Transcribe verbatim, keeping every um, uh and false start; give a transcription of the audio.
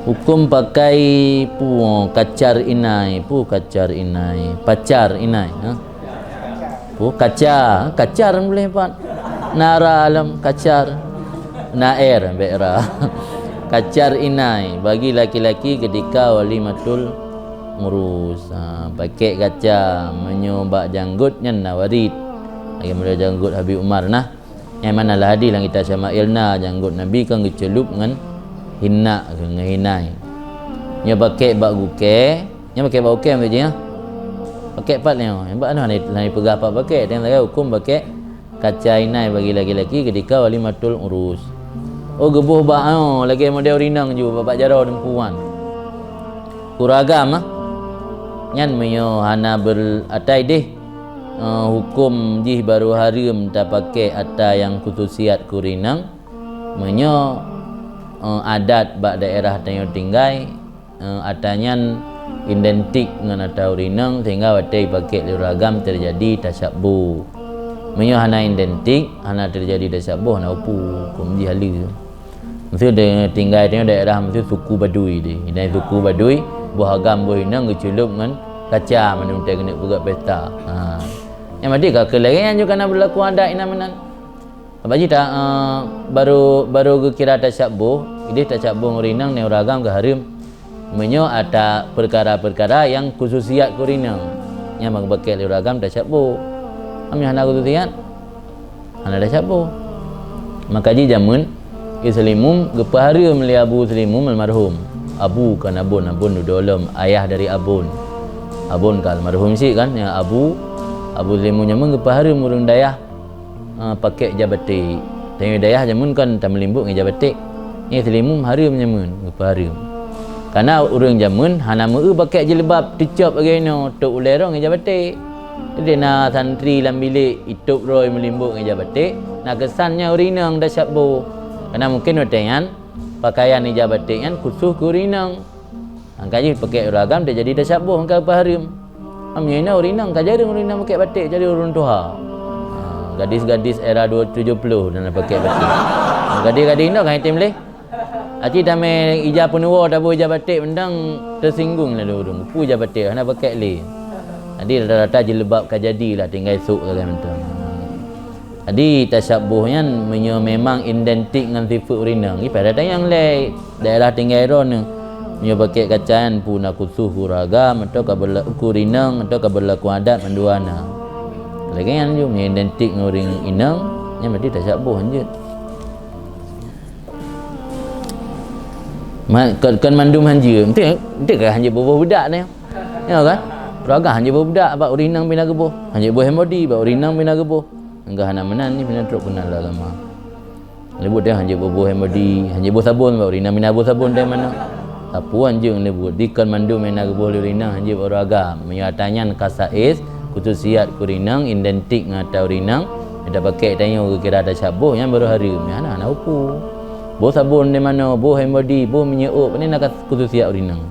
Huköm pakai pu kacar inai, pu kacar inai, pacar inai, ha? Pu kaca, kacar boleh pat. Na ra lam kacar. Na er, bek ra. Kacar inai bagi laki-laki ketika walimatul urus. Ha, pakai kaca, meunyoe bak janggot nyan na warit. Lagi model janggot Habib Umar nah. Nyang mana lah hadis lam kitab Syama'il na janggot Nabi kan geuceulup ngon hinna, ngon hinai. Nyoe pakai bak gukée, nyoe pakai bak gukée ambil je ya. Pakai pat nyoe. Bak anu hana, hana peugah pat pakai, teuka lagée huköm pakai kaca inai bagi laki-laki ketika walimatul urus. Oh geuboh bak, oh, lagée model ureueng inong ju bak, bak jaroe teumpuan. Ureueng agam ah. Nyan meunyoe hana ber-, atai deh, eh, huköm jih barô hareuem tapakai ata nyang khususiat keu ureueng inong. Meunyoe, eh, adat bak daerah tanyoe tinggai, eh, ata nyan identik ngon ata ureueng inong sehingga watée jipakai lé ureueng agam teujadi tasyabuh. Meunyoe hana identik, hana teujadi tasyabuh, hana peue, huköm jih haleue. Meuseu de-, tinggai tanyoe daerah meuseu suku Baduy deh. Di suku Baduy, boh agam boh inong geuceulup ngon kaca mandum watée keuneuk peugah pesta. Ha. Nyang berarti ka keu lagée nyan juga na beulaku adat inan meunan. Bak jih ta, eh, barô, barô geukira tasyabuh, ideh tasyabuh ngon ureueng inong ngon ureueng agam ka hareuem. Meunyoe ata peukara-peukara nyang khususiat keu ureueng inong, nyan meupakai lé ureueng agam tasyabuh. Meunyoe hana khususiat, hana tasyabuh. Maka jih jameun Islimum geupeuhareuem lé Abu Islimum almarhum. Abu kan Abon, Abon dudoe lom, ayah dari Abon. Abon ka almarhum cit kan, nyan Abu, Abu Islimum jameun geupeuhareuem ureueng dayah, eh, pakai ija batik. Tanyoe dayah jameun kan tameulimbot ngon ija batik. Nyan Islimum hareuem jameun, geupeuhareuem. Karena ureueng jameun hana meu-eu pakai jilbab teucôb lagée nyoe, tôb ulée droe ngon ija batik. Jadi na santri lam bilék itôb droe meulimbot ngon ija batik, na keusan nyan ureueng inong tasyabuh. Karena mungkin watée nyan pakaian ija batik nyan khusus keu ureueng inong. Angka jih pakai ureueng agam teujadi tasyabuh angka peuhareuem. Meunyoe inong, ureueng inong ka jareueng ureueng inong pakai batik, jadi ureueng tuha. Ha, gadis-gadis era dua tujuh puluh dan pakai batik. Gadis-gadis inong kan item leh. Aci tamé ija peunuwoe taboh ija batik mantong teusinggung lé ureueng. Peue ija batik hana pakai lé. Jadi rata-rata jilbab ka jadi lah tinggai sôk sagai mantong. Jadi tasyabuh nyan meunyoe memang identik ngon sifeuet ureueng inong, ibarat nyang lé daerah tinggai droeneuh. Meunyoe pakai kaca nyan peue na khusus keu ureueng agam atawa ka beurlaku keu ureueng inong atawa ka beurlaku adat mandua na. Lagée nyan ju meunyoe identik ngon ureueng inong, nyan berarti tasyabuh hanjeuet. Ma-, kon, kon mandum hanjeuet. Enti, enti ka hanjeuet boh-boh budak nyoe. Ya kan? Ureueng agam hanjeuet boh budak bak ureueng inong pih na geuboh. Hanjeuet boh handbody bak ureueng inong pih na geuboh. Enggak hana meunan ni pih na trok keunan lé agama. Lé buet teuh hanjeuet boh-boh handbody, hanjeuet boh sabon bak ureueng inong pih na boh sabon teuh manoe. Sapeue hanjeuet lé buet. Di kon mandum nyang na geuboh lé ureueng inong hanjeuet bak ureueng agam. Meunyoe ata nyan ka saiz khususiat keu ureueng inong, identik ngon ata ureueng inong, nyang tapakai tanyoe geukira tasyabuh, nyan barô hareuem, nyan hana, hana huköm. Boh sabon di manoe, boh handbody, boh minyeuk ôk, pane na khususiat ureueng inong.